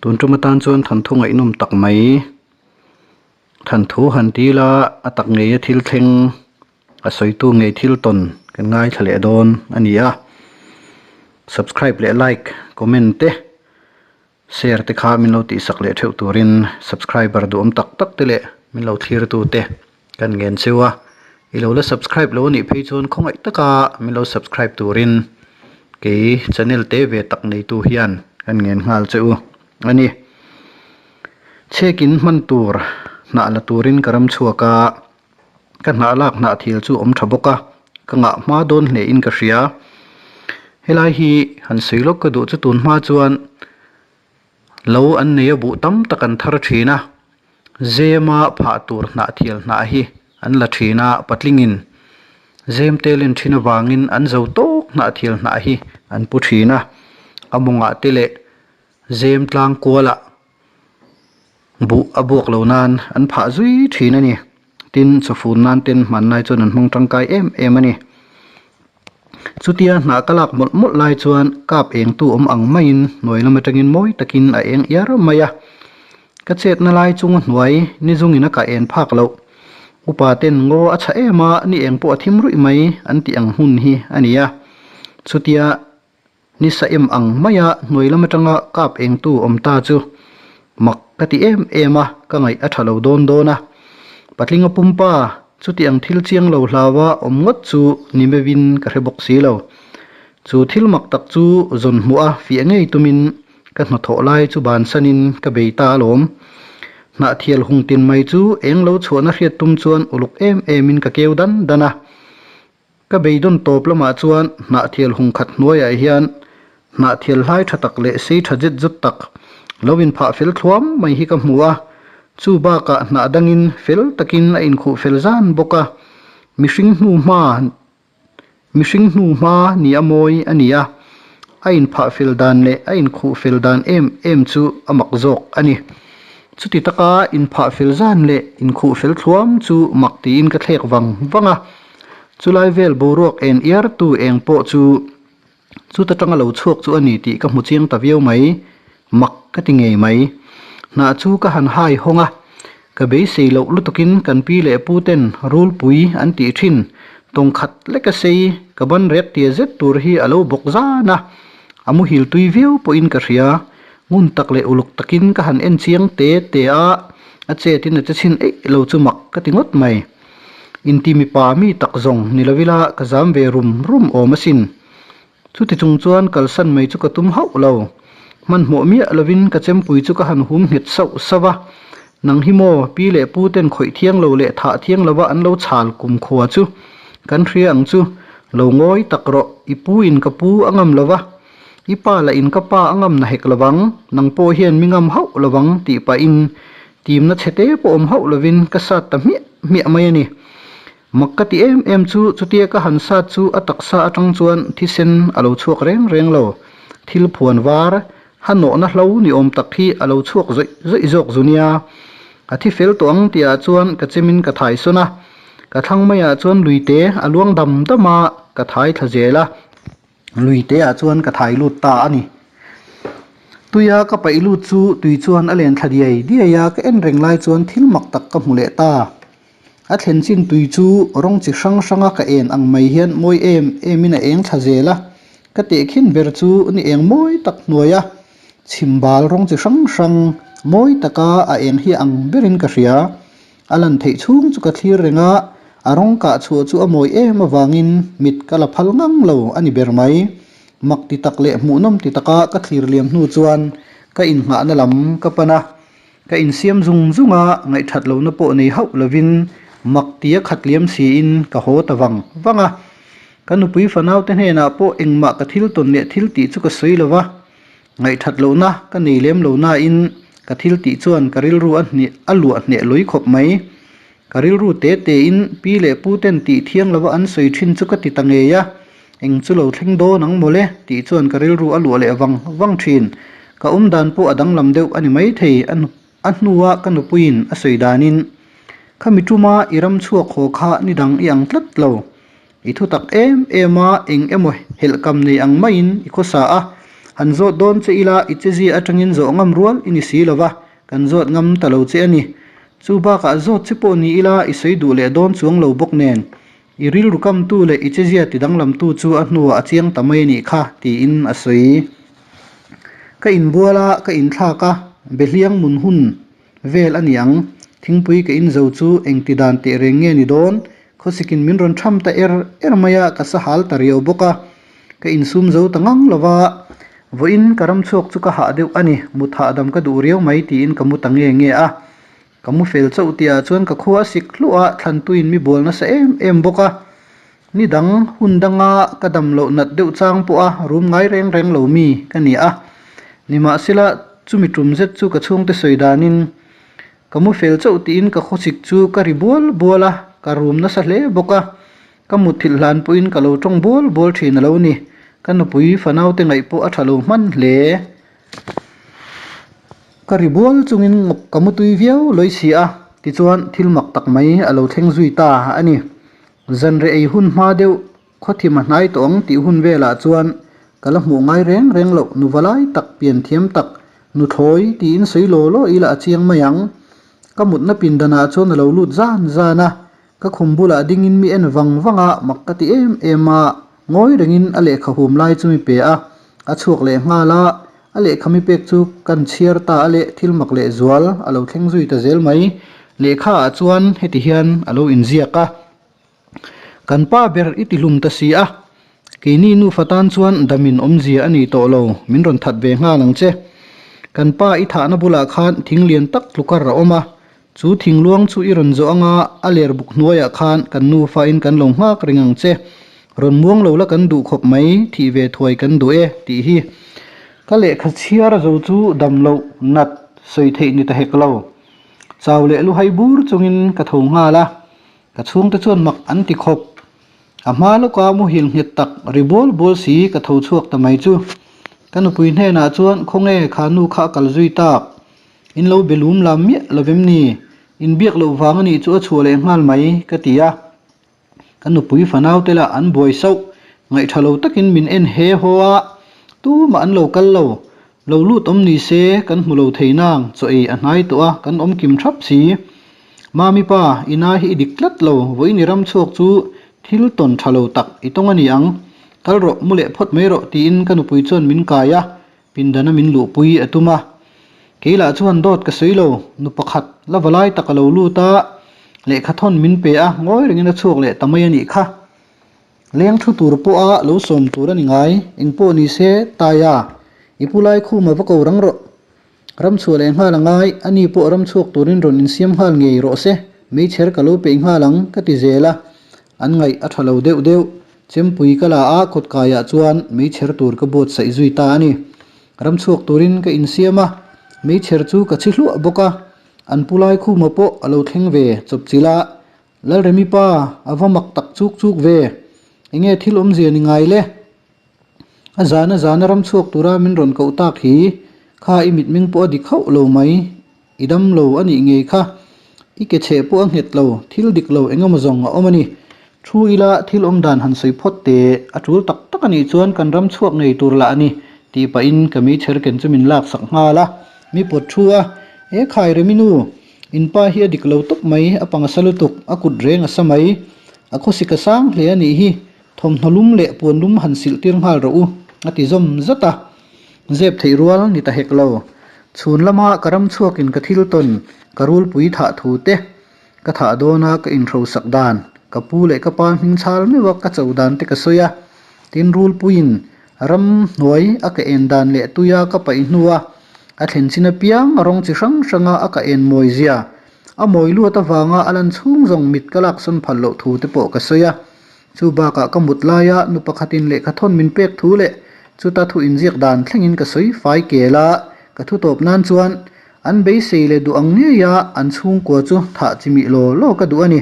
Tun tum atan chuan thanthu ngaihnawm tak mai thanthu han ti ila a tak ngeia thil thleng a sawitu ngei thil tawn kan ngaithla leh dawn a ni a. Subscribe leh like comment te share te kha min lo tihsak leh theuh turin subscriber duhawm tak tak te leh min lo thlir tu te kan ngen cheu a. I lo la subscribe lo anih phei chuan khawngaih taka min lo subscribe turin kei channel te ve tak neitu hian kan ngen nghal che u a ni. Chhekin hman tur hnah la turin ka ram chhuak a. Ka hnah lak hnah thil chu awm tha bawk a, ka ngah hma dawn hle in ka hria. Helai hi han sawi lawk ka duh chu tun hma chuan lo an nei a buh tam tak an thar thin a, zema phah tur hnah thial hnah hi an la thin a, patlingin zem te len thin avangin an zo tawk hnah thial hnah hi an pu thin a, a mawngah te leh zem tlang kualah Buh a buak lo nan an phah zui thin a ni. Tin, chawfun nan ten hmanlai chuan an hmang tangkai em em a ni. Chutia hnah ka lak mawlh mawlh lai chuan kap engtu awm ang maiin hnuai lam atangin mawi takin a eng iar mai a. Ka chetna lai chunga hnuai ni zungin a kah en phak loh. Upa ten ngaw a chha em a, ni eng pawh a thim ruih mai an tih ang hmun hi a ni a. Chutia. Ni sa em ang maia hnuai lam atanga kap engtu awm ta chu mak ka ti em em a, ka ngaih a tha lo dawn dawn a. Patlinga pumpa chuti ang thil chiang lo hlaua awm ngawt chu ni meuhin ka hre bawk si lo. Chu thil mak tak chu zawn hmuh a fiah ngei tumin ka hnathawh lai chu bansanin ka bei ta alawm. Hnahthial hung tin mai chu eng lo chhuahna hriat tum chuan uluk em emin ka keu dan dan a. Ka beidawn tawp lamah chuan hnahthial hung khat hnuaiah hian hnahthial hlai tha tak leh sei tha zet zut tak lo inphah fel thluam mai hi ka hmu a, chu bakah hnah dangin fel takin a inkhuh fel zan bawk a, mihring hnu hma mihring hnu hma ni a mawi a ni a, a inphah fel dan leh a inkhuh fel dan em em chu a mak zawk a ni. Chuti taka inphah fel zan leh inkhuh fel thluam chu mak tiin ka thlek vang vang a. Chulai vel boruak en iartu eng pawh chu chuta tanga lo chhuak chu a ni tih ka hmu chiang ta viau mai, mak ka ti ngei mai. Hnah chu ka han hai hawng a, ka beisei loh lutukin kan pi leh pu ten rulpui an tih thin, tawng khat leka sei ka ban rek tia zet tur hi a lo bawk zan a, a muhil tui viau pawhin ka hria, ngun tak leh uluk takin ka han en chiang te te a, a chetin a che chhin eih lo chu mak ka ti ngawt mai. Inti mipa mi tak zawng ni lo ila ka zam ve rum rum awm asin. Chuti chung chuan kalsan mai chu ka tum hauh lo. Hmanhmawh miah lovin ka chempui chu ka han hum nghet sauh sauh a. Nang hi maw pi leh pu ten khawih thiang lo leh thah thiang lova an lo chhal kum khua chu kan hria ang chu. Lo ngawi tak rawh, i pu in ka pu a ngam lova, i pa lah in ka pa a ngam na hek lovang, nang pawh hian mi ngam hauh lovang tih pahin Timna chhe te pawh awm hauh lovin ka sat ta hmiah hmiah mai a ni. Mak ka ti em em chu chutia ka han sat chu a taksa atang chuan thisen a lo chhuak reng reng lo. Thil phuan var, ha nawhna hlo ni awm tak hi a lo chhuak zawih zawih zawk zu nia. A thi fel tawh ang tihah chuan ka chemin ka thai sawn a. Ka thlang maiah chuan luite a luang dam dam a, ka thai thla zel a. Lui te ah chuan ka thai lut ta a ni. Tuia ka paih lut chu tui chuan a len thla diai diai a, ka en reng lai chuan thil mak tak ka hmu leh ta. A thlen chin tui chu rawng chi hrang hranga ka en ang mai hian mawi em em in a eng thla zel a, ka tehkhin ber chu ni eng mawi tak hnuai a, chhimbal rawng chi hrang hrang mawi taka a eng hi ang berin ka hria. A lan theih chhung chu ka thlir reng a, a rawng kah chhuah chu a mawi em avangin mit ka la phal ngang lo a ni ber mai. Mak ti tak leh hmuhnawm ti taka ka thlir liam hnu chuan ka innghahna lam ka pan a, ka insiam zung zung a, ngaihthat lohna pawh nei hauh lovin mak tia khat liam siin ka haw ta vang vang a. Ka nupui fanaute hnenah pawh engmah ka thil tawn leh thil tih chu ka sawi lo va, Ngaihthat lohna ka nei lem lo nain ka thil tih chuan ka rilru a hne a luah hneh lui khawp mai. Ka rilru te tein pi leh pu ten tih thiang lova an sawi thin chu ka ti ta ngei a, eng chu lo thleng dawn ang mawle tih chuan ka rilru a luah leh vang vang thin. Ka awm dan pawh a danglam deuh a ni maithei a a hnua ka nupuiin a sawi danin khami tuma i ram chhuak haw kha ni dang i ang tlat lo. I thu tak em em a, eng emaw helhkam nei ang maiin i khawsa a. Han zawt dawn che ila i chezia atangin zawh ngam rual i ni si lova, kan zawt ngam ta lo che a ni. Chu bakah zawt che pawh ni ila i sawi duh leh dawn chuang lo bawk nen, i rilru kamtu leh i chezia ti danglamtu chu a hnuah a chiang ta mai a nih kha, tiin a sawi. Ka inbual a, ka inthlak a, behliang mun hun vel a ni ang. Thingpui ka in zo chu engti dan teh reng nge ni dawn? Khawsikin min rawn tham ta er er mai a, ka sahal ta riau bawk a. Ka insum zo ta ngang lo va, vawiin ka ram chhuak chu ka hah deuh a ni, mut hahdam ka duh riau mai tiin ka mu ta nge nge a. Ka mu fel chauh tihah chuan ka khua a sik hluah a, thlantuiin mi bual nasa em em bawk a. Ni dang hun danga ka dam loh nat deuh chang pawh a rum ngai reng reng lo mi ka ni a. Nimahsela chumi tum zet chu ka chhungte sawi danin ka mu fel chauh tiin ka khawchik chu ka ri bual bual a, ka rum nasa hle bawk a. Ka mutthilh hlan pawhin ka lo tawng bual bual thin a lo ni. Ka nupui fanaute ngaih pawh a tha lo hman hle. Ka ri bual chungin ka mutui viau lawi si a, tichuan thil mak tak mai a lo thleng zui ta a ni. Zanreh ei hun hma deuh khawthim a hnai tawh ang tih hun velah chuan ka la hmuh ngai reng reng loh nu valai tak pian thiam tak nuthlawi tiin sawi law law ila a chiang mai ang. Ka mutna pindanah chuan a lo lut zan zan a, ka khum bulah dingin mi en vang vang a mak ka ti em em a, ngawi rengin a lehkha hum lai chu mi pe a, a chhuak leh nghal a, a lehkha mi pek chu kan chhiar ta a leh thil mak leh zual a lo thleng zui ta zel mai. Lehkha ah chuan heti hian a lo inziak a, Kan pa ber i ti hlum ta si a, keini nufa tan chuan damin awmzia a ni tawh lo, min rawn that ve nghal ang che. Kan pa i thahna bulah khan thing lian tak tlukar a awm a, chu thing luang chu i rawn zawh anga a ler buk hnuaiah khan kan nufa in kan lo nghak reng ang che. Rawn muang lo la kan duh khawp mai, thih ve thuai kan duh e, tih hi. Ka lehkha chhiar zo chu dam loh nat sawi theih ni ta hek lo. Chau leh luhai bur chungin ka tho nghal a, ka chhungte chuan mak an ti khawp. A hma lawka muhil nghet tak ri bual bual si ka tho chhuak ta mai chu. Ka nupui hnenah chuan khawnge kha nu kha a kal zui tak? In lo be lum lam miah lo vem ni? Inbiak loh vang a nih chu a chhuah leh nghal mai ka ti a. Ka nupui fanaute lah an buai sauh, ngaihtha lo takin min en he haw a, tumah an lo kal lo. Lo lut awm ni se kan hmu lo thei nang, chaw ei a hnai tawh a, kan awm kim thap si. Mami pa, i na hi i dik tlat lo, vawiin i ram chhuak chu thil tawn tha lo tak i tawng a ni ang. Kal rawh, mu leh phawt mai rawh tiin ka nupui chuan min kai a, Pindana min luhpui a tum a, kei lah chuan dawt ka sawi lo, nu pakhat la va lai tak a lo lut a, lehkha thawn min pe a, ngawi rengin a chhuak leh ta mai a nih kha. Leng thu tur pawha lo sawm tur a ni ngai, eng pawh ni se, Taia, i pu lai khuma va ko rang rawh. Ram chhuah leh nghal a ngai, a ni pawh ram chhuak turin rawn insiam nghal ngei rawh se, meichher ka lo peih nghal ang, ka ti zel a, An ngaih a tha lo deuh deuh. Chempui ka la a, kawtkaiah chuan meichher tur ka buatsaih zui ta a ni. Ram chhuak turin ka insiam a, meichher chu ka chhi hluah bawk a. An pu lai khuma pawh a lo thleng ve chawpchilh a, Lalremi pa, a va mak tak chuk chuk ve. Enge thil awmzia ni ngai le? A zana zana ram chhuak tura min rawn koh tak hi, kha i mitmeng pawh a dik hauh lo mai. I dam lo a nih ngei kha. I ke chheh pawh a nghet lo, thil dik lo eng emaw zawng a awm a ni. Thu ila thil awm dan han sawi phawt teh, a tul tak tak a nih chuan kan ram chhuak ngei tur lah a ni, tih pahin ka meichher ken chu min lak sak nghal a. Mi pawt thu a, E khai Remi nu, in pa hi a dik lo tawp mai, a pang a sa lutuk, a kut reng a sa mai, a khawsik a sang hle a nih hi, thawmhnaw lum leh puan lum han silh tir nghal rawh u, a ti zawm zat a. Zep theih rual ni ta hek lo. Chhun lama ka ram chhuakin ka thil tawn, ka rulpui thah thu te, ka thah dawna ka inhrosak dan, ka pu leh ka pa hming chhal meuha ka cho dan te ka sawi a. Tin, rulpuiin ram hnuai a ka en dan leh tuia ka paih hnua a thlen chin apiang rawng chi hrang hranga a ka en mawi zia, a mawi luat avanga a lan chhung zawng mit ka laksawn phal loh thu te pawh ka sawi a. Chu bakah ka mut laia nu pakhatin lehkha thawn min pek thu leh chuta thu inziak dan thlengin ka sawi fai kel a, ka thu tawp nan chuan an beisei leh duh ang ngeia an chhungkua chu thah chi mih law law ka duh a ni.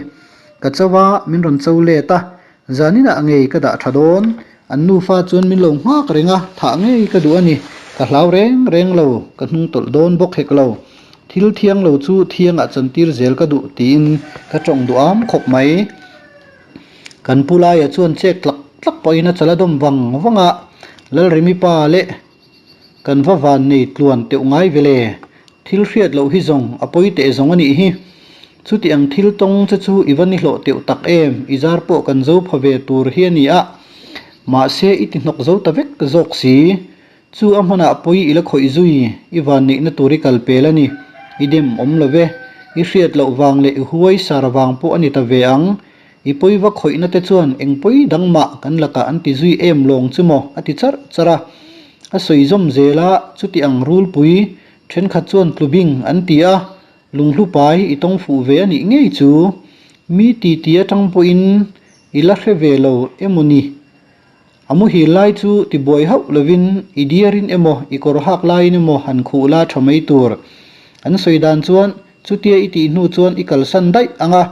Ka cho a, min rawn cho let a, zaninah ngei ka dah tha dawn, an nufa chuan min lo nghak reng a, thah ngei ka duh a ni, ka hlau reng reng lo, ka hnung tawlh dawn bawk hek lo. Thil thiang lo chu thiangah chantir zel ka duh tiin ka tawng duham khawp mai. Kan pu laia chuan chek tlak tlak pawhin a chala dawm vang vang a, Lalremi pa leh. Kan va van nei tluan teuh ngai ve le. Thil hriat loh hi zawng a pawi teh zawng a nih hi. Chuti ang thil tawng che chu i va ni hlawh teuh tak em, i zar pawh kan zo pha ve tur hi a ni a. Mahse i ti hnawk zo ta vek zawk si. Chu a hmanah pawi i la khawih zui, i van neihna tur i kal pel a ni. I dem awm lo ve. I hriat loh vang leh i huai sar vang pawh a ni ta ve ang. I pawi va khawihna te chuan eng pawi dang mah kan lakah an ti zui em lawng chu maw? a ti charh charh a. A sawi zawm zel a, chuti ang rulpui thenkhat chuan tlubing an ti a, lunghlu pai i tawng fuh ve a nih ngei chu. Mi ti ti atang pawhin i la hre ve lo emaw ni? A muhil lai chu tibuai hauh lovin i diarin emaw i kawr hak laiin emaw han khuh la tha mai tur. An sawi dan chuan chutia i tih hnu chuan i kalsan daih ang a,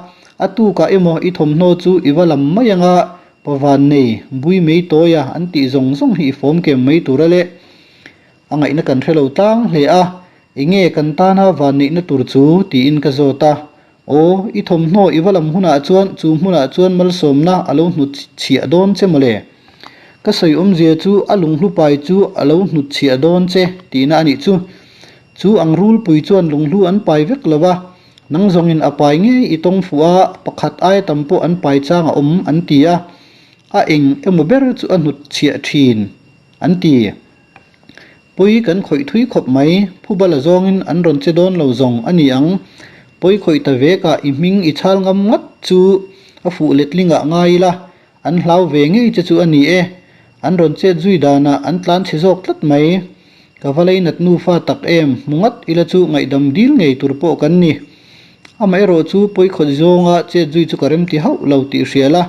a tukah emaw i thawmhnaw chu i va lam mai ang a, pavan nei, bui mei tawia an tih zawng zawng hi i fawm kem mai tur a le. A ngaihna kan hre lo tlang hle a, enge kan tana van neihna tur chu tiin ka zawt a, Aw, i thawmhnaw i va lam hunah chuan chu hmunah chuan malsawmna a lo hnut chhiah dawn che mawle. Ka sawi awmzia chu a lunghlu pai chu a lo hnut chhiah dawn che tihna a nih chu. Chu ang rulpui chuan lunghlu an pai vek lo va, nang zawngin a pai ngei i tawng fuh a, pakhat aia tam pawh an pai chang a awm an ti a, a eng emaw ber chu a hnut chhiah thin an ti. Pawi kan khawih thui khawp mai, phuba la zawngin an rawn che dawn lo zawng a ni ang. Pawi khawih ta vekah i hming i chhal ngam ngat chu a fuh letlingah ngai ila, an hlau ve ngei che chu a ni e. An rawn chet zui danah an tlan chhe zawk tlat mai. Ka va leinat nufa tak em, hmu ngat ila chu ngaihdam dil ngei tur pawh kan ni. Amaherawh chu pawi khawih zawnga chet zui chu ka remti hauh lo tih hria la,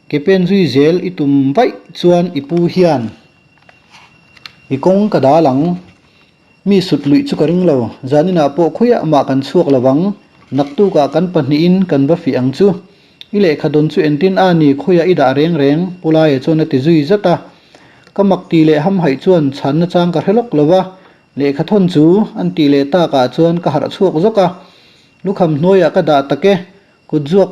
ke pen zui zel i tum vaih chuan i pu hian. I kawng ka dal ang. Mi sut luih chu ka ring lo. Zaninah pawh khawiah mah kan chhuak lo vang. Naktukah kan pahnihin kan va fih ang chu. I lehkha dawn chu entin a ni khawiah i dah reng reng, Pu Laia chuan a ti zui zat a. Ka mak ti leh hamhaih chuan chhanna chang ka hre lawk lo va. Lehkha thawn chu an tih leh takah chuan ka harh chhuak zawk a. Lukham hnuaiah ka dah tak e, kutzuak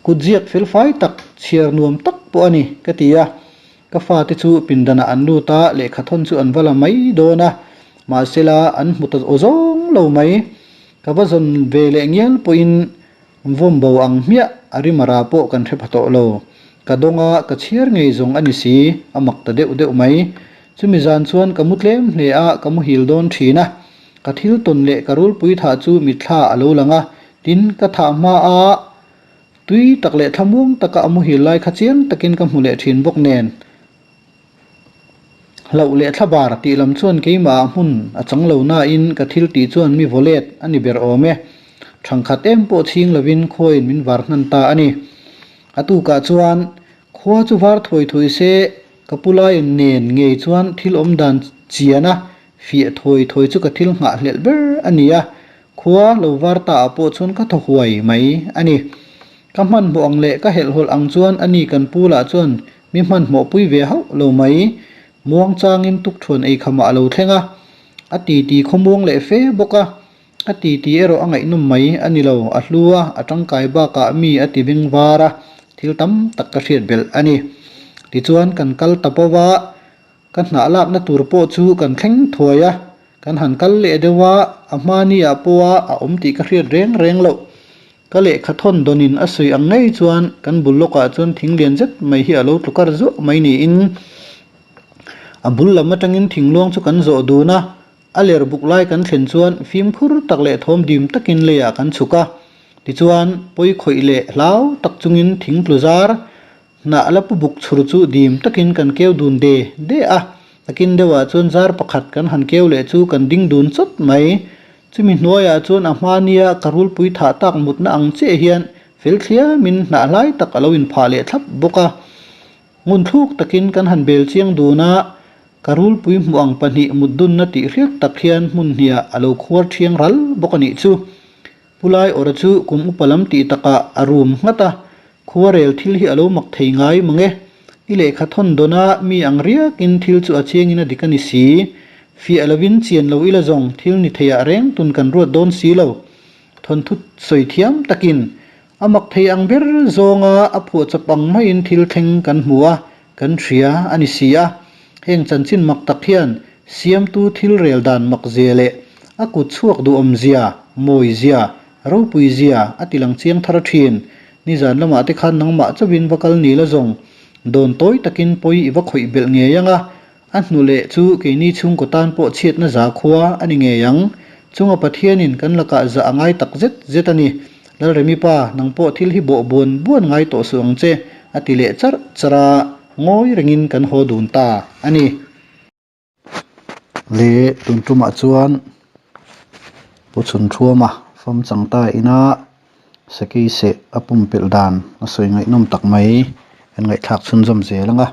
Kut ziak felfai tak, chhiar nuam tak pawh a ni, ka ti a. Ka fate chu pindanah an lut a, lehkhathawn chu an va la mai dawn a, mahsela an hmu ta aw zawng lo mai. Ka va zawn ve leh ngial pawhin vawm bo ang hmiah a rimara pawh kan hre pha tawh lo. Ka dawng a, ka chhiar ngei zawng a ni si, a mak ta deuh deuh mai. Chumi zan chuan ka mu tlem hle a, ka muhil dawn thin a. Ka thil tawn leh ka rulpui thah chu mitthla a lo lang a, Tin, ka thah hma a, tui tak leh thlamuang taka a muhil lai kha chiang takin ka hmu leh thin bawk nen. Hlauh leh thlabar tih lam chuan keimah ah hmun a chang lo nain ka thil tih chuan mi vaw let a ni ber awm e. Thangkhat em pawh chhing lovin khuain min var hnan ta a ni. A tukah chuan khua chu var thuai thuai se ka pu laiin nen ngei chuan thil awm dan chian a fiah thuai thuai chu ka thil nghahhlelh ber a ni a. Khua lo var ta ah pawh chuan ka thaw huai mai a ni. Ka hmanhmawh ang leh ka helhhawlh ang chuan a ni kan pu lah chuan mi hmanhmawh pui ve hauh lo mai. Muang changin tukthuan ei khamah a lo thleng a, a titi khawmuang leh fe bawk a. A titi erawh a ngaihnawm mai a ni lo, a hlu a, a tangkai bakah mi a ti beng var a, thil tam tak ka hriat belh a ni. Tichuan kan kal ta pawh a. Ka hnah lakna tur pawh chu kan thleng thuai a, kan han kal leh deuh a, a hmani ah pawha a awm tih ka hriat reng reng loh. Ka lehkha thawn dawnin a sawi ang ngei chuan kan bul lawkah chuan thing lian zet mai hi a lo tlu kar zuah mai niin a bul lam atangin thingluang chu kan zawh dun a, a ler buk lai kan thlen chuan fimkhur tak leh thawm dim takin leiah kan chhuk a, tichuan pawi khawih leh hlau tak chungin thing tlu zar Hnah la pu buk chhur chu dim takin kan keu dun de de a, takin deuhah chuan zar pakhat kan han keu leh chu kan ding dun chawt mai. Chumi hnuaiah chuan a hma nia ka rulpui thah tak mutna ang chiah hian fel thliamin hnah hlai tak a lo inphah leh thlap bawk a. Ngun thluk takin kan han bel chiang dun a, ka rulpui hmuh ang pahnih mut dunna tih hriat tak hian hmun hniah a lo khuar thiang ral bawk a nih chu. Pu Lai awrh chu kum upa lam tih takah a rum nghat a, khuarel thil hi a lo mak thei ngai mang e. I lehkha thawn dawn a, mi ang riakin thil chu a chiangin a dik a ni si. Fiah lovin chian lo ila zawng thil ni theiah reng tun kan ruat dawn si lo. Thawnthu sawi thiam takin a mak thei ang ber zawnga a phuah chawp ang maiin thil thleng kan hmu a, kan hria a ni si a. Heng chanchin mak tak hian Siamtu thil rel dan mak zia leh a kut chhuak duhawm zia, mawi zia, ropui zia a ti lang chiang thar thin. Nizan lamah te khan nangmah chauhin va kal ni la zawng, dawn tawi takin pawi i va khawih belh ngei ang a, a hnu leh chu keini chhungkaw tan pawh chhiatna za khua a ni ngei ang. Chunga Pathianin kan lakah zah a ngai tak zet zet a ni. Lalremi pa, nang pawh thil hi bawh buan buan ngai tawh suh ang che, a ti leh charh charh a, ngawi rengin kan haw dun ta a ni. Le tun tumah chuan Pu Chhunthuama fam chang ta ina sakei seh a pumpelh dan a sawi ngaihnawm tak mai kan ngaihthlak chhunzawm zel ang a.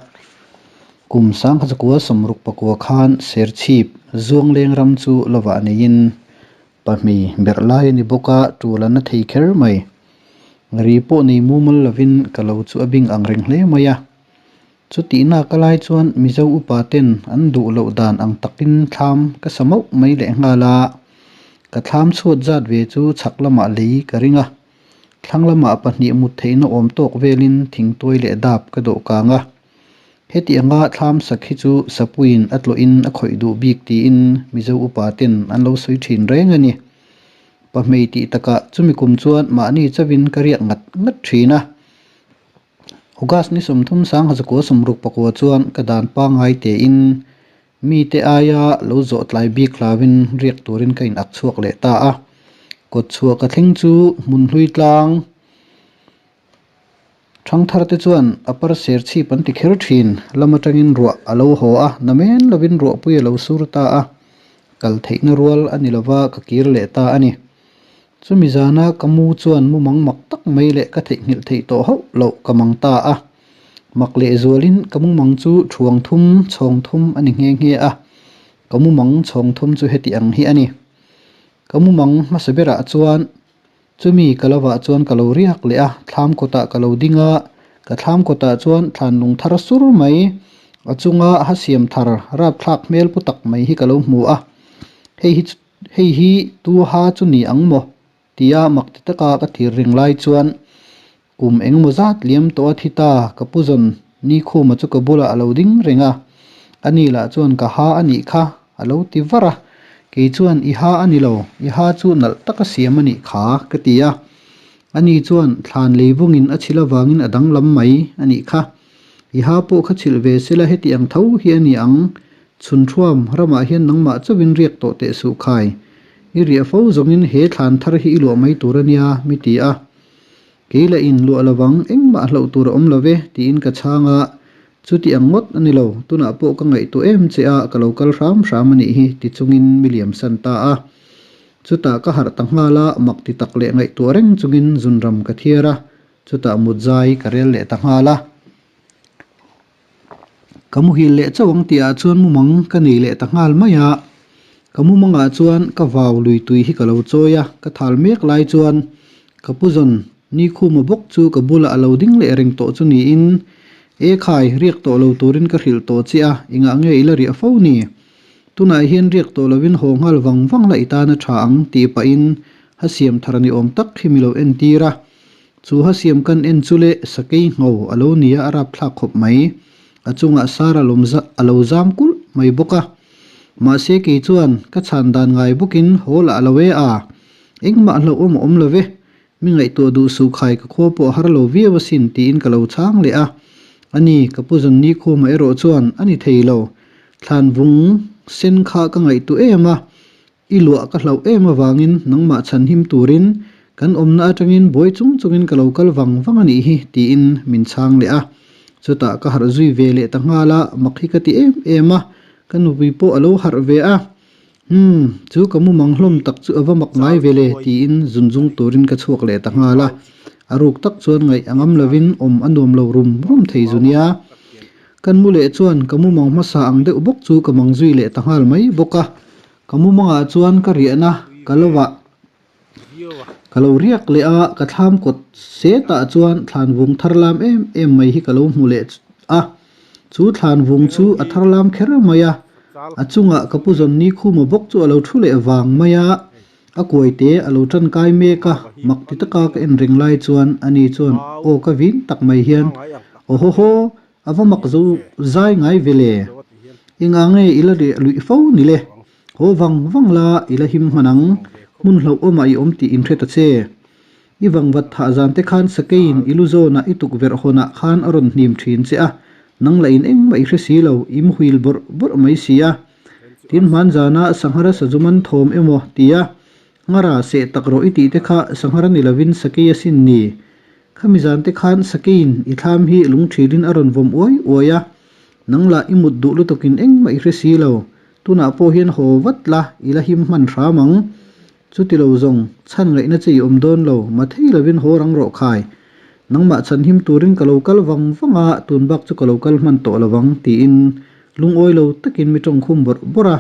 Kum sangkhaw sawmruk pakua khan Serchhip Zuangleng ram chu lovah neiin pahmi berh lai a ni bawk a, tul an la thei kher mai. Ri pawh nei mumal lovin ka lo chu a bing ang reng hle mai a. Chutihna ka lai chuan Mizo upa ten an duh loh dan ang takin thlam ka sa mauh mai leh nghal a, ka thlam chhuat zat ve chu chhak lamah lei ka ring a, thlang lamah pahnih mut theihna awm tawk velin thingtuai leh dap ka dawh kang a. Heti anga thlam sak hi chu sapuiin a tlawhin a khawih duh bik tiin Mizo upa ten an lo sawi thin reng a ni. Pahmei tih takah chumi kum chuan mahni chauhin ka riak ngat ngat thin a. August ni 30 sangha 16 pakua chuan ka dan pangngai tein mite aia lo zawh tlai bik hlauin riak turin ka in ak chhuak leh ta a. Kawt chhuah ka thleng chu hmun hlui tlang thangthar te chuan a par ser chhip an ti kher thin. Lam atangin ruah a lo haw a, namen lovin ruahpui a lo sur ta a. Kal theihna rual a ni lova ka kir leh ta a ni. Chumi zana ka mu chuan mumang mak tak mai leh ka theihnghilh theih tawh hauh loh ka mang ta a. Mak leh zualin ka mumang chu thuang thum, chhawng thum a ni nghe nghe a. Ka mumang chhawng thum chu heti ang hi a ni. Ka mumang hmasa berah chuan chumi ka lovah chuan ka lo riak leh a, thlam kawtah ka lo ding a, ka thlam kawtah chuan thlan lung thar sur mai, a chunga ha siam thar rapthlak hmel pu tak mai hi ka lo hmu a. Hei hi chu. Hei hi tu ha chu ni ang maw? tia mak ti taka ka thir reng lai chuan kum engemaw zat liam tawh a thi ta ka pu zawn Nikhuma chu ka bulah a lo ding reng a, ani lah chuan ka ha a nih kha a lo ti var a, kei chuan i ha a ni lo, i ha chu nalh taka siam a nih kha ka ti a, ani chuan thlan lei vungin a chhil avangin a danglam mai a nih kha, i ha pawh kha chhilh ve sela heti ang tho hi a ni ang Chhunṭhuam, ramah hian nangmah chauhin riak tawh teh suh khai. I riah fo zawngin he thlan thar hi i luah mai tur a nia, mi ti a. Kei lah in luah lovang, engmah hlauh tur a awm lo ve, tiin ka chhang a. Chuti ang ngawt a ni lo, tunah pawh ka ngaihtuah em che a, ka lo kal hram hram a nih hi, ti chungin mi liam san ta a. Chutah ka harh ta nghal a, mak ti tak leh ngaihtuah reng chungin zunram ka thiar a, chutah mutzai ka rel leh ta nghal a. Ka muhil leh chauh ang tihah chuan mumang ka nei leh ta nghal mai a, ka mumangah chuan ka vau lui tui hi ka lo chawi a, ka thal mek lai chuan ka pu zawn Nikhuma bawk chu ka bulah a lo ding leh reng tawh chu niin, E khai, riak tawh lo turin ka hrilh tawh che a, engah nge i la riah fo ni? Tunah hian riak tawh lovin haw nghal vang vang la i tan a tha ang tih pahin ha siam thar ni awm tak hi mi lo entir a. Chu ha siam kan en chu le sakei ngho a lo nia a rapthlak khawp mai. A chungah sar a lawm a lo zam kulh mai bawk a. Mahse kei chuan ka chhan dan ngai bawkin haw lah lo e a. Engmah hlauhawm a awm lo ve. Mi ngaihtuah duh suh khai ka khua pawh a har lo viau asin tiin ka lo chhang leh a. A ni, ka pu Zawnni khumah erawh chuan a ni thei lo. Thlan vung sen kha ka ngaihtuah em a. I luah ka hlauh em avangin nangmah chhanhim turin kan awmna atangin buai chung chungin ka lo kal vang vang a nih hi tiin min chhang leh a. Chutah ka harh zui ve leh ta nghal a, mak hi ka ti em em a, ka nupui pawh a lo harh ve a. Umm, chu ka mumang hlawm tak chu a va mak ngai ve le tiin zun zung turin ka chhuak leh ta nghal a. A ruk tak chuan ngaih a ngam lovin awm a nuam lo rum rum thei zu nia. Kan mu leh chuan ka mumang hmasa ang deuh bawk chu ka mang zui leh ta nghal mai bawk a. Ka mumangah chuan ka riahna ka lo ah ka lo riak leh a, ka thlam kawt setah chuan thlan vung thar lam em em mai hi ka lo hmu leh a. Chu thlan vung chu a thar lam kher mai a, a chungah ka pu Zawnni Khuma bawk chu a lo thu leh vang mai a, a kuaite a lo tankai mek a, mak ti taka ka en reng lai chuan ani chuan aw ka vin tak mai hian, Aw haw haw, A va mak zo zai ngai ve le. Engah nge i la reh luih fo ni le? Haw vang vang la, i la him hman ang. Hmun hlauhawmah i awm tih inhre ta che. I vangvat thah zan te khan sakeiin i lu zawnah i tukverh hawnah khan a rawn hnim thin che a, nang lah in engmah i hre si lo, i muhil bawrh bawrh mai si a. Tin hman zana sanghara sazuman thawm emaw tia Nghara seh tak rawh i tih te kha sanghara ni lovin sakei asin ni. Khami zan te khan sakeiin i thlam hi lungthilin a rawn vawm uai uai a, nang lah i mut duh lutukin engmah i hre si lo, tunah pawh hian haw vat la i la him hman hram ang. Chuti lo zawng, chhan ngaihna che i awm dawn lo, ma thei lovin haw rang rawh khai. Nangmah chhan him turin ka lo kal vang vang a, tun bak chu ka lo kal hman tawh lo vang, tiin lungawi lo takin mi tawngkhum bawrh bawrh a.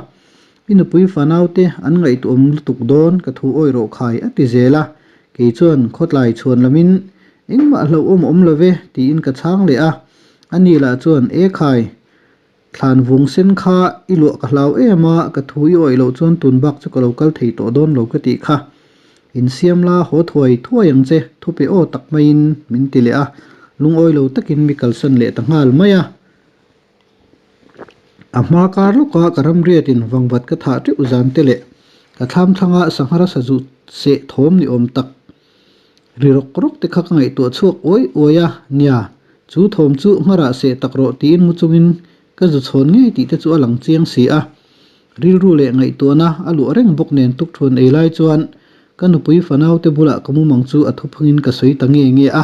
I nupui fanaute an ngaihtuahawm lutuk dawn ka thu awi rawh khai a ti zel a, kei chuan khawtlai chhuan lamin engmah hlauhawm awm lo ve tiin ka chhang leh a, ani lah chuan e khai, thlan vung sen kha i luah ka hlau em a, ka thu i awih loh chuan tun bak chu ka lo kal thei tawh dawn lo ka tih kha. Insiam la haw thuai thuai ang che thupe aw tak maiin min ti leh a, lungawi lo takin mi kalsan leh ta nghal mai a. A hma kar lawka ka ramriatin vangvat ka thah teuh zan te leh ka thlam thlanga sanghara sazu seh thawm ni awm tak ri rawk rawk te kha ka ngaihtuah chhuak uai uai a, nia, chu thawm chu ngharah seh tak rawh tiin mu chungin ka zu chhawn ngei tih te chu a lang chiang si a. Rilru leh ngaihtuahna a luah reng bawk nen tukthuan ei lai chuan ka nupui fanau te bulah ka mumang chu a thuphungin ka sawi ta nge nge a.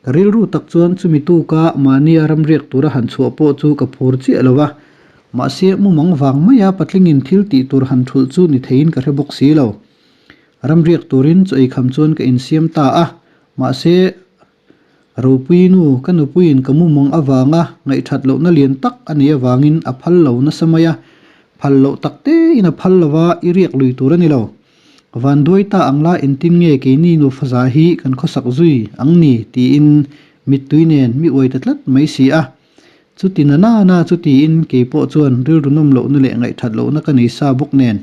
Ka rilru tak chuan chumi tuka mahnia ramriak tura han chhuah pawh chu ka phur chiah lo a, mahse mumang vang maia patlingin thil tih tur han thulh chu ni theiin ka hre bawk si lo. Ramriak turin chaw eikham chuan ka insiam ta a, mahse Ropuii nu ka nupuiin ka mumang avanga ngaihthat lohna lian tak a nei avangin a phal lo nasa mai a, phal loh tak tein a phal lova i riak lui tur a ni lo. Van duai ta ang la engtin nge keini nufa za hi kan khawsak zui ang ni tiin mittui nen mi uai ta tlat mai si a. Chuti na na na chu tiin kei pawh chuan rilru nawm lohna leh ngaihthat lohna ka nei sa bawk nen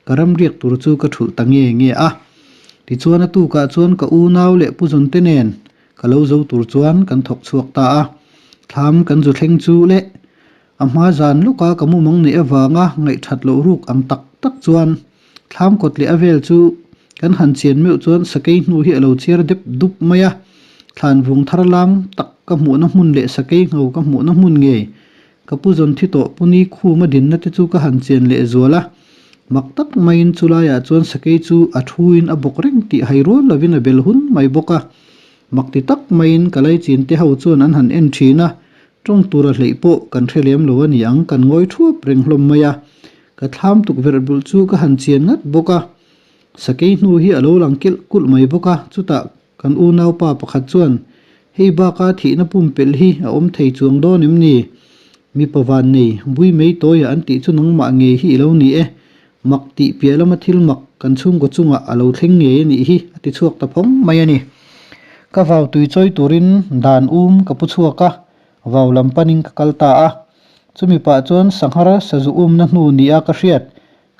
ka ram riak tur chu ka thulh ta nge nge a. Tichuan a tukah chuan ka unau leh pu Zawnte nen ka lo zo tur chuan kan thawk chhuak ta a. Thlam kan zu thleng chu leh A hma zan lawka ka mumang neih avanga ngaihthat loh ruk ang tak tak chuan thlam kawt leh a vel chu kan han chian meuh chuan sakei hnu hi a lo chiar dep dup mai a. Thlan vung thar lam tak ka hmuhna hmun leh sakei ngho ka hmuhna hmun ngei ka pu zawn thi tawh puni khuma dinna te chu ka han chian leh zual a. Mak tak maiin chulaiah chuan sakei chu a thuin a bawk reng tih hai rual lovin a bel hun mai bawk a. Mak ti tak maiin ka laichin te ho chuan an han en thin a, Tawng tura hleih pawh kan hre lem lo a ni ang, kan ngawi thuap reng hlawm mai a. Ka thlam tukverh bulh chu ka han chian ngat bawk a. Sakei hnu hi a lo lang kelh kulh mai bawk a, chutah kan unaupa pakhat chuan, Hei baka thihna pumpelh hi a awm thei chuang dawn em ni? Mipa van nei, bui mei tawia an tih chu nangmah ngei hi i lo ni e. Mak tih piah lama thil mak kan chhungkaw chungah a lo thleng ngei a nih hi, a ti chhuak ta phawng mai a ni. Ka vau tui chawi turin dan um ka pu chhuak a, vau lam panin ka kal ta a. Chumi pah chuan sanghar sazu umna hnu nia ka hriat,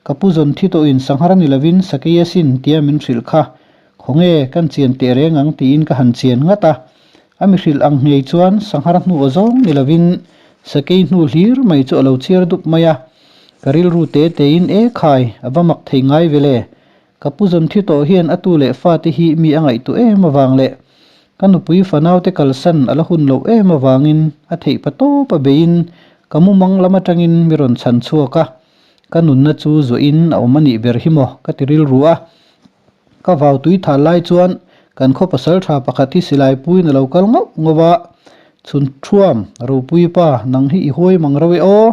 ka pu zawn thi tawhin sanghar ni lovin sakei asin tia min hrilh kha, khawnge kan chian teh reng ang tiin ka han chian ngat a. A mi hrilh ang ngei chuan sanghar hnu aw zawng ni lovin sakei hnu hlir mai chu a lo chhiar dup mai a. Ka rilru te tein e khai, a va mak thei ngai ve le. Ka pu zawn thi tawh hian a tu leh fate hi mi a ngaihtuah em avang leh ka nupui fanaute kalsan a la hun loh em avangin a theih pa tawp a beiin ka mumang lam atangin mi rawn chhan chhuak a, ka nunna chu zuahin a awm a nih ber hi maw ka ti rilru a. Ka vau tui thal lai chuan kan khaw pasal tha pakhat hi silai puiin a lo kal ngauh ngauh a, Chhun Thuam, Ropui pa, nang hi i huai mang rauh e aw.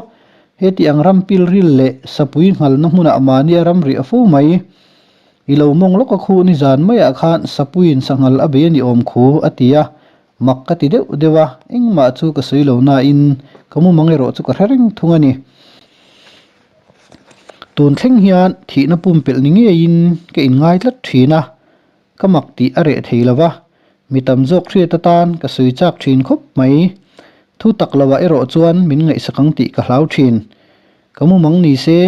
Heti ang ram pilril leh sapui nghalna hmunah mahni a ram rih a fo mai. I lo mawng lawk a khu nizan maiah khan sapuiin sanghal a bei a ni awm khu, a ti a. Mak ka ti deuh deuh a, engmah chu ka sawi lo nain ka mumang erawh chu ka hre reng thung a ni. Tun thleng hian thihna pumpelh ni ngeiin ka inngai tlat thin a, ka mak tih a reh thei lo va, mi tam zawk hriat atan ka sawi chak thin khawp mai. Thu tak loah erawh chuan min ngaihsak ang tih ka hlau thin. Ka mumang ni se,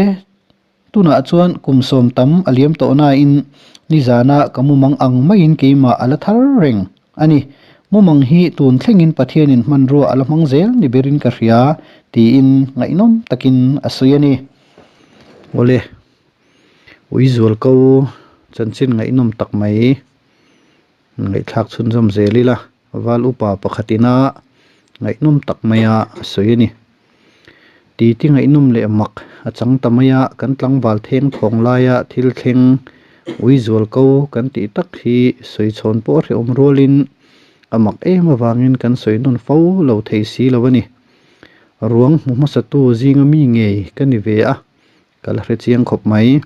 tunah chuan kum sawm tam a liam tawh nain nizana ka mumang ang maiin keimah a la thar reng a ni. Mumang hi tun thlengin Pathianin hmanrua a la hmang zel ni berin ka hria, tiin ngaihnawm takin a sawi a ni. Awle, ui zual ko chanchin ngaihnawm tak mai ngaihthlak chhunzawm zel ila val upa pakhatina ngaihnawm tak maia a sawi a ni. Titi ngaihnawm leh mak a chang ta mai a, kan tlangval theng thawng laia thil thleng ui zual ko kan tih tak hi sawi chhawn pawh a hrehawm rualin a mak em avangin kan sawi nawn fo lo thei si lo a ni. Ruang hmu hmasatu zinga mi ngei ka ni ve a, ka la hre chiang khawp mai.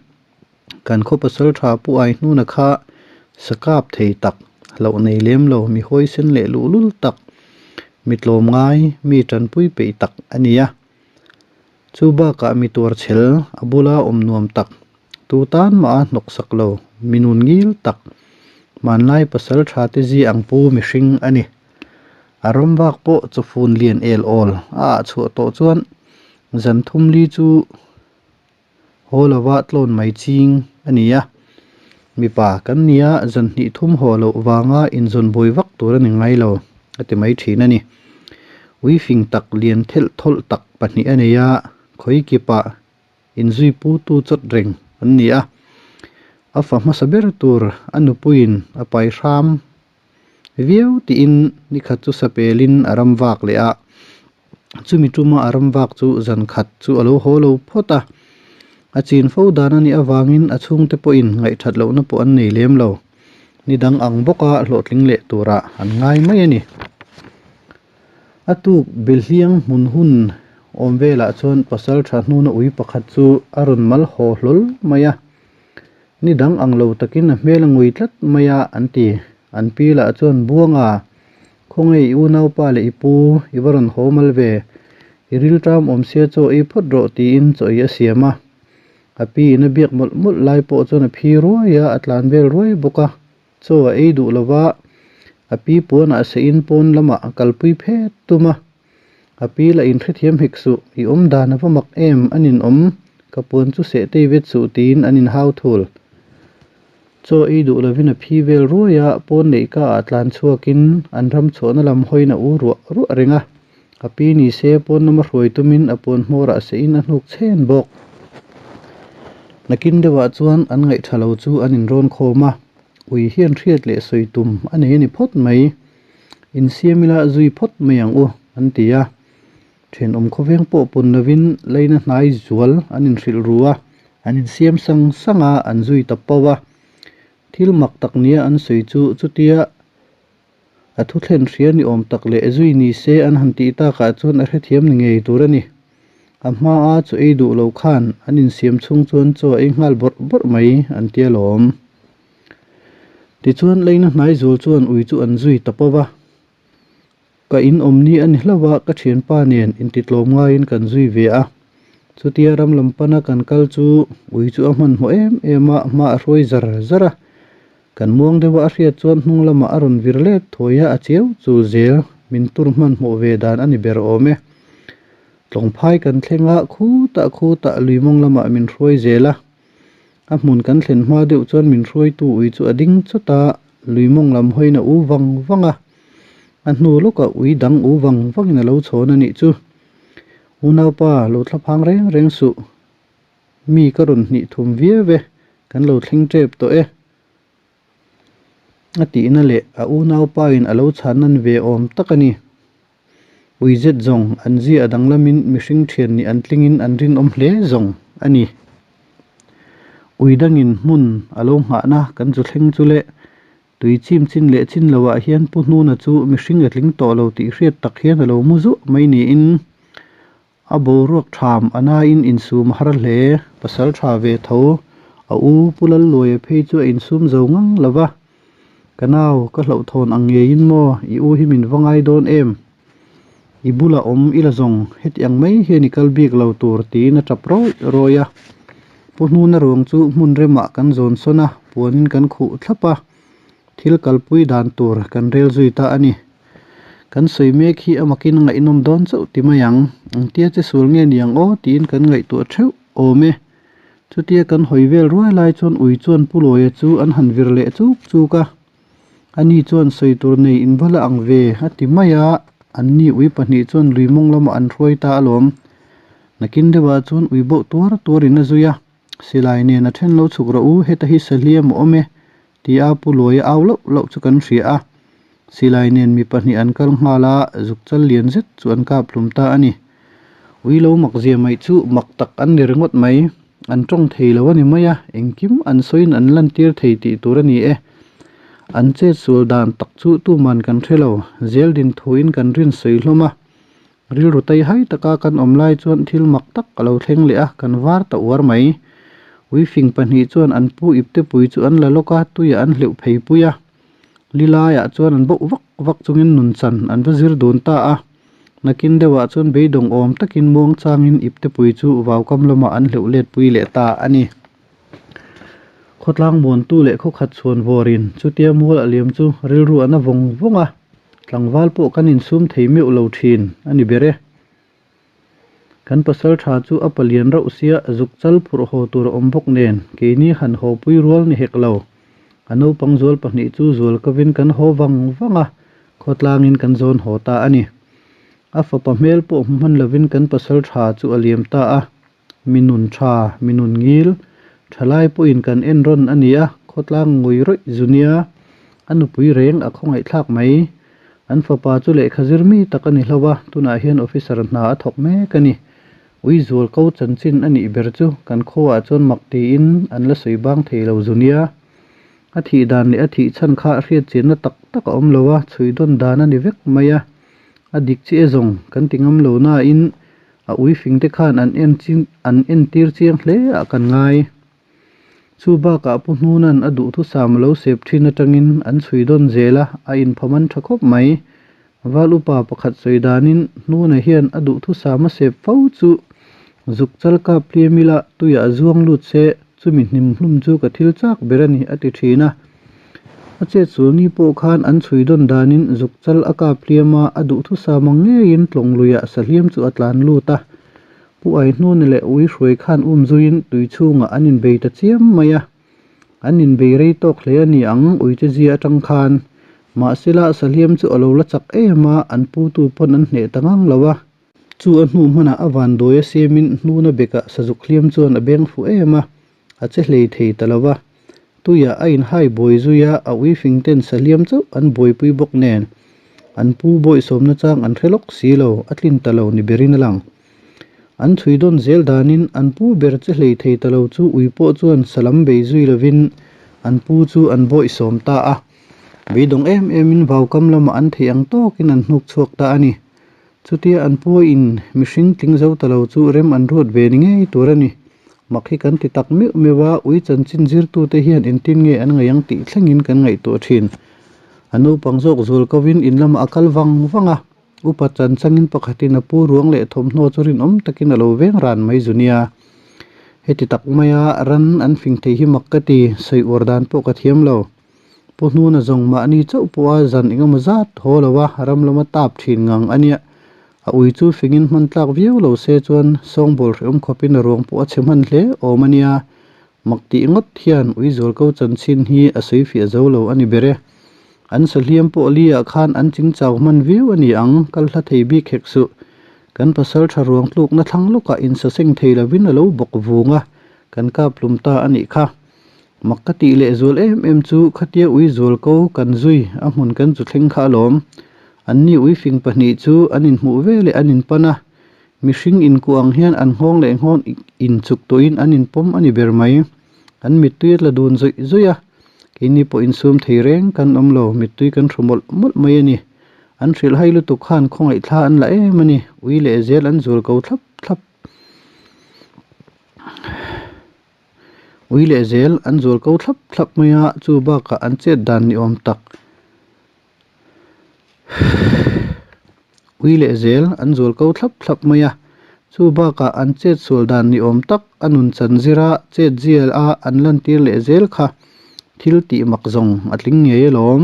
Kan khaw pasal tha Pu Aihnuna kha sakap thei tak, hlauh nei lem lo, mi hawisen leh luhlul tak, mi tlawm ngai, mi tanpui peih tak a ni a. Chu bakah mi tuar chhel, a bula awm nuam tak, tu tan mah a hnawk sak lo, mi nun ngil tak, hmanlai pasal tha te zi ang pu mihring a ni. A ram vak pawh chawfun lian el awl a ah chhuah tawh chuan zan thum li chu Haw lova tlawn mai ching a ni a, mipa kan nia zan hnih thum haw loh vanga inzawn buai vak tur a ni ngai lo a ti mai thin a ni. Ui fing tak lian thelh thawlh tak pahnih a nei a, khawi kipah inzui putu chawt reng an ni a, a fa hmasa ber tur a nupuiin a pai hram viau tiin nikhat chu sapelin a ram vak leh a, chumi tuma a ram vak chu zan khat chu a lo haw lo phawt a, a chin fo dan a nih avangin a chhungte pawhin ngaihthat lohna pawh an nei lem lo, ni dang ang bawka hlawhtling leh turah an ngai mai a ni. A tuk Belhliang hmun hun awm velah chuan pasal tha hnuna ui pakhat chu a rawn mal haw hlawl mai a. Ni dang ang lo takin a hmel a ngui tlat mai a, an ti. An pi lah chuan, Buanga, khawnge i unaupa leh i pu, i va rawn haw mal ve. I rilṭam awm sia chaw ei phawt rawh tiin chaw ei a siam a. A pi in a biak mawlh mawlh lai pawh chuan a phi ruai a, a tlan vel ruai bawk a. Chaw a ei duh lo va, a pi puanah seiin pawn lamah a kalpui phet tum a. A pi lah inhrethiam hek suh, i awm dan a va mak em, a ninawm, ka puan chu seh tei vet suh tiin an inhau thul. Chaw ei duh lovin a phi vel ruai a, pawn leh ka ah tlan chhuakin an ram chhuahna lam hawiin a u ruah ruah reng a. A pi ni se pawn lama hruai tumin a puan hmawrah seiin a hnuk chhen bawk. Nakin deuhah chuan an ngaihtha lo chu an inrawn khawm a, ui hian hriat leh sawi tum a nei a ni phawt mai. Insiam ila zui phawt mai ang u, an ti a. Thenawm khawveng pawh pawn lovin leina hnai zual an inhrilh ru a, an insiam sang sang a, an zui ta pau a. Thil mak tak nia an sawi chu chutia a thu thlen hria ni awm tak leh zui ni se an han tih takah chuan a hrethiam ni ngei tur a ni. A hmaa chaw ei duh lo khan an insiam chhung chuan chaw a ei nghal bawrh bawrh mai an tia lawm. Tichuan leina hnai zual chuan ui chu an zui ta pawh va, Ka in awm ni a ni hlauh a, ka thianpa nen intitlawm ngaiin kan zui ve a. Chutia ram lam pana kan kal chu ui chu a hmanhmawh em em a, hma a hruai zar zar a. Kan muang deuh a a hriat chuan hnung lamah a rawn vir let thawi a, a chiau chul zel, min tur hmanhmawh ve dan a ni ber awm e. Tlawngphai kan thleng a, khutah khutah lui mawng lamah min hruai zel a. A hmun kan thlen hma deuh chuan min hruaitu ui chu a ding chawt a, lui mawng lam hawiin a u vang vang a. A hnu lawkah ui dang u vang vangin a lo chhawn a nih chu. Unaupa, lo thla phang reng reng suh. Mi ka rawn hnih thum viau e, kan lo thleng tep tawh e. A tihna leh a unaupain a lo chhan nan ve awm tak a ni. Ui zet zawng an zia a danglamin mihring thian nih an tlingin an rinawm hle zawng a ni. Ui dangin hmun a lo nghahna kan zu thleng chu le tui chim chin leh chin loah hian Pu Hnuna chu mihring a tling tawh lo tih hriat tak hian a lo mu zuah mai niin A boruak tham a nain insum a har hle. Pasal tha ve tho. A u Pu Lalluaia phei chu a insum zo ngang lo va. Ka nau, ka hlauhthawn ang ngeiin maw, i u hi min va ngai dawn em? I bula awm i la zawng, heti ang mai hian i kal bik lo tur tiin a tap rawih rawih a. Pu Hnuna ruang chu hmun remah kan zawn sawn a, puanin kan khuh thlap a. Thil kalpui dan tur kan rel zui ta a ni. Kan sawi mek hi a makin a ngaihnawm dawn chauh ti mai ang. Engtia che sual nge ni ang aw tiin kan ngaihtuah theuh awm e. Chutia kan hawi vel ruai lai chuan ui chuan Pu Lawia chu an han vir leh chuk chuk a. Ani chuan sawi tur nei in va la ang ve a ti mai a, anni ui pahnih chuan lui mawng lamah an hruai ta alawm. Nakin deuhah chuan ui bauh tuar tuarin a zui a, Silai nen a then lo chhuk rawh u, heta hi sahliam a awm e tia Pu Luaia au lauh lauh chu kan hria a. Silai nen mi pahnih an kal nghal a, zuk chal lian zet chu an kap hlum ta a ni. Ui lo mak zia mai chu mak tak an ni ringawt mai. An tawng thei lo a ni mai a, engkim an sawiin an lantir thei tih tur a ni e. An chet sual dan tak chu tuman kan hre lo, zeldin thuin kan rin sawi hlawm a. Rilru tai hai taka kan awm lai chuan thil mak tak a lo thleng leh a, kan var ta uar mai. Uifing pahnih chuan an pu iptepui chu an la lawk a, tuiah an hleuh phei pui a. Li laiah chuan an bauh vak vak chungin nun chan an va zir dun ta a. Nakin deuhah chuan beidawng awm takin muang changin iptepui chu vaukam lamah an hleuh let pui leh ta a ni. Khawtlang muantu leh khawkhat chhuan vawrin chutia mual a liam chu rilru an a vawng vawng a, tlangval pawh kan insum thei meuh lo thin a ni ber e. Kan pasal tha chu a palian rauh sia zuk chal phurh haw tur a awm bawk nen keini han haw pui rual ni hek lo. A naupang zual pahnih chu zual kovin kan haw vang vang a, khawtlangin kan zawn haw ta a ni. A fapa hmel pawh hmu hman lovin kan pasal tha chu a liam ta a. Mi nun tha, mi nun ngil, thalai pawhin kan en rawn a ni a, khawtlang ngawi rawih zu nia, a nupui reng a khawngaihthlak mai. An fapa chu lehkha zir mi tak a ni hlo a, tunah hian officer hna a thawk mek a ni. Ui zual ko chanchin a nih ber chu kan khuaah chuan mak tiin an la sawi bang thei lo zu nia. A thih dan leh a thih chhan kha hriat chianna tak tak a awm lo a, chhui dawn dan a ni vek mai a. A dik chiah zawng kan ti ngam lo nain A uifing te khan an en an entir chiang hle ah kan ngai. Chu bakah Pu Hnuna'n a duhthusam a lo sep thin atangin an chhui dawn zel a, a inphaman tha khawp mai. Val upa pakhat sawi danin Hnuna hian a duhthusam a sep fo chu zuk chal kap hliam ila tuiah zuang lut se chumi hnim hlum chu ka thil chak ber a ni a ti thin a. A chet sul ni pawh khan an chhui dawn danin zuk chal a kap hliam a, a duhthusam ang ngeiin tlawng luiah sahliam chu a tlan lut a. Pu Aihnuna leh Ui Hruai khan um zuiin tui chhungah an inbei ta chiam mai a. An inbei rei tawk hle a ni ang Uite zia atang khan. Mahsela sahliam chu a lo la chak em a, an putu pawn an hneh ta ngang lo a. Chu a hnu hmanah a vanduai a siamin hnuna bekah sazuk hliam chuan a beng fuh em a. A che hlei thei ta lo va, tuiah a inhai buai zui a, a uifing ten sahliam chauh an buaipui bawk nen an pu bawihsawmna chang an hre lawk si lo, a tlin ta lo ni berin a lang. An chhui dawn zel danin an pu ber che hlei thei ta lo chu ui pawh chuan salam bei zui lovin an pu chu an bawihsawm ta a, beidawng em emin vaukam lamah an theih ang tawkin an hnuk chhuak ta a ni. Chutia an puain mihring tling zo ta lo chu rem an ruat ve ni ngei tur a ni. Mak hi kan ti tak meuh meuh a, ui chanchin zirtute hian engtin nge an ngaih ang tih thlengin kan ngaihtuah thin. A naupang zawk zual kovin in lamah a kal vang vang a, upa chan changin pakhatin a pu ruang leh thawmhnaw chu rinawm takin a lo veng ran mai zu nia. Heti tak maia ran an fing thei hi mak ka ti, sawi uar dan pawh ka thiam lo. Pu Hnuna zawng mahni chauh pawha zan engemaw zat haw lo a, ram lama tap thin ngang a nia. A ui chu fingin hman tlak viau lo se chuan sawngbawl hrehawm khawpin a ruang pawh a chhe hman hle awm a nia. Mak tih ngawt hian ui zual ko chanchin hi a sawi fiah zo lo a ni ber e. An sahliam pawh li ah khan an ching chau hman viau a ni ang, kal hla thei bik hek suh. Kan pasal tha ruang tlukna thlang lawkah insaseng thei lovin a lo bawk vung a, kan kap hlum ta a nih kha. Mak ka tih leh zual em em chu khatia ui zual ko kan zui a hmun kan chu thleng kha alawm. Anni ui fing pahnih chu an inhmuh ve leh an inpan a, mihring inkuah ang hian an nghawng leh nghawng inchuk tawhin an inpawm a ni ber mai. An mittui a tla dun zawih zawih a, keini pawh insum thei reng kan awm lo, mittui kan hru mawlh mawlh mai a ni. An hrilhhai lutuk khan khawngaih thla an la em a ni, ui leh zel an zual ko thlap thlap. Ui leh zel an zual ko thlap thlap mai a, chu bakah an chet dan ni awm tak. Ui leh zel an zual ko thlap thlap mai a, chu bakah an chet sual dan ni awm tak a nun chan zira chet zial a an lantir leh zel kha thil tih mak zawng a tling ngei alawm.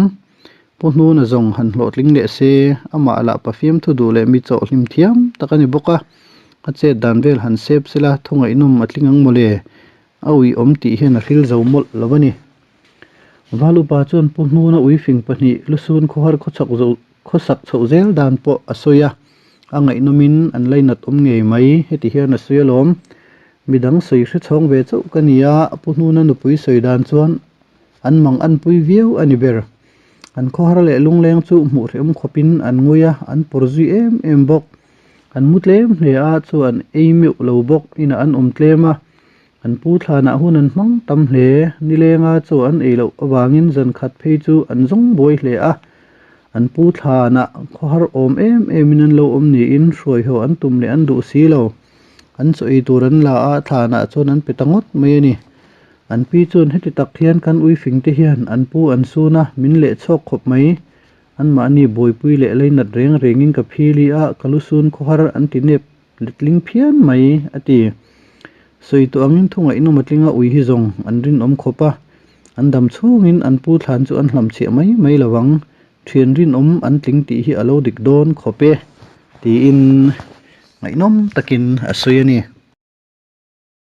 Pu Hnuna zawng han hlawhtling leh se, amah lah pafiam thu duh leh mi chawh hlim thiam tak a ni bawk a, a chet dan vel han sep sela thu ngaihnawm a tling ang mawle, a uiawm tih hian a hril zo mawlh lo a ni. Valupa chuan Pu Hnuna uifing pahnih lusun khawhar khawchhak zo khawsak chhoh zel dan pawh a sawi a, a ngaihnawmin an lainat awm ngei mai, heti hian a sawi alawm. Midang sawi hre chhawng ve chauh ka ni a, Pu Hnuna nupui sawi dan chuan an mang anpui viau a ni ber. An khawhar leh lungleng chu hmuh hrehawm khawpin an ngui a, an pawr zui em em bawk. An mu tlem hle a, chu an ei meuh lo bawk, inah an awm tlem a, An pu thlanah hun an hmang tam hle. Nilenga chaw an ei loh avangin zan khat phei chu an zawng buai hle a. An pu thlanah khawhar awm em emin an lo awm niin hruaihaw an tum leh an duh si lo. An chaw ei tur an la a, thlanah chuan an pe ta ngawt mai a ni. An pi chuan heti tak hian kan uifing te hian an pu an sun a, min leh chhawk khawp mai. Anmahni buaipui leh leinat reng rengin ka phili a, ka lu sun khawhar an ti nep Letling phian mai, a ti. Sawi tawh angin thu ngaihnawm a tlinga ui hi zawng an rinawm khawp a, an dam chhungin an pu thlan chu an hlamchhiah mai mai lo ang, thian rinawm an tling tih hi a lo dik dawn khawp e, tiin ngaihnawm takin a sawi a ni.